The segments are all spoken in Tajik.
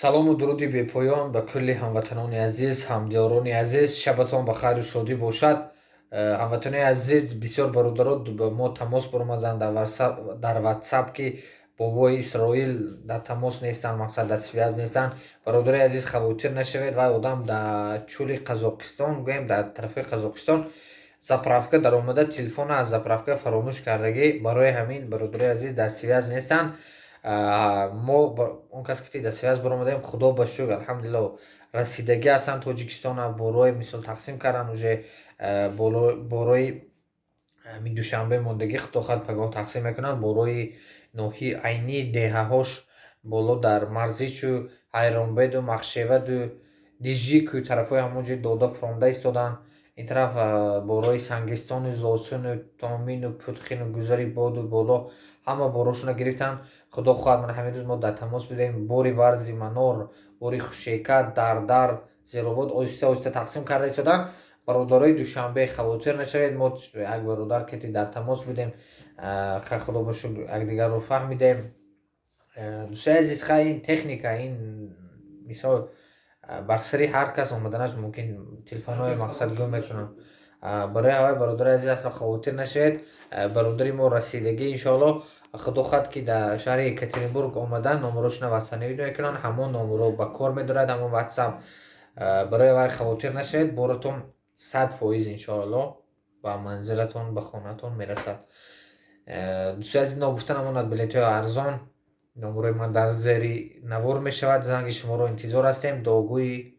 Салому дуруди бепоён ба кулли ҳамватанони азиз, ҳамдиёрони азиз. Шабатон ба хайру шодӣ бошад. Ҳамватанони азиз, бисёр бародаро ба мо тамос баромаданд дар Ватсап, ки бобои Исроил дар тамос нестанд, мақсад, дар связь нестанд. Бародарои азиз, хавотир нашавед. Вай одам дар чӯли Қазоқистон, гӯем, дар тарафи Қазоқистон заправка даромада, телефона аз заправка фаромӯш кардагӣ. Барои ҳамин, бародарои азиз, дар связь нестанд. Мо он кас ки дар связь баромадаем, худо ба шукр, алҳамдулилло, расидагӣ ҳастанд Тоҷикистона. Борои, мисол, тақсим карданд уже, борои ҳамин Душанбе мондагӣ, худо хоҳад, пагоҳ тақсим мекунанд. Борои ноҳияи Айнӣ, деҳаҳош боло, дар Марзичу, Ҳайронбеду, Махшеваду, Дижику, тарафҳои ҳамон ҷо дода фуронда истоданд. Ин тараф борои Сангистону, Зосуну, Томину, Путхину, Гузари Боду боло ҳама борошона гирифтанд. Худо хоҳад, мана ҳамин рӯз мо дар тамос будем. Бори Варзи Манор, бори Хушека, Дардар, Зеробод оҳиста оҳиста тақсим карда истоданд. Бародарои Душанбе, хавотир нашавед. Мо як бародар ки дар тамос будем, худо ба шукр, якдигарро фаҳмидем. Дӯстои азиз, хай, ин техника, ин, мисол, бар сари ҳар кас омаданаш мумкин, телефонҳои, мақсад, гум мекунанд. Барои ҳавай, бародари азиз, асло хавотир нашавед. Бародари мо расидагӣ, иншоалло. Худо хоҳад, ки дар шаҳри Екатеринбург омадан, номерошона восстановить мекунанд, ҳамон номерро ба кор медорад, ҳамон Ватсап. Барои вай хавотир нашавед. Боратон 100%, иншоалло, ба манзилатон, ба хонаатон мерасад. Дӯстои азиз, ногуфта намонад, билетҳои арзон. Номерои ман дар зери навор мешавад, занги шуморо интизор ҳастем. Дуогӯи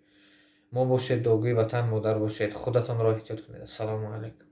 мо бошед, дуогӯи ватан модар бошед. Худатонро эҳтиёт кунед. Ассалому алайкум.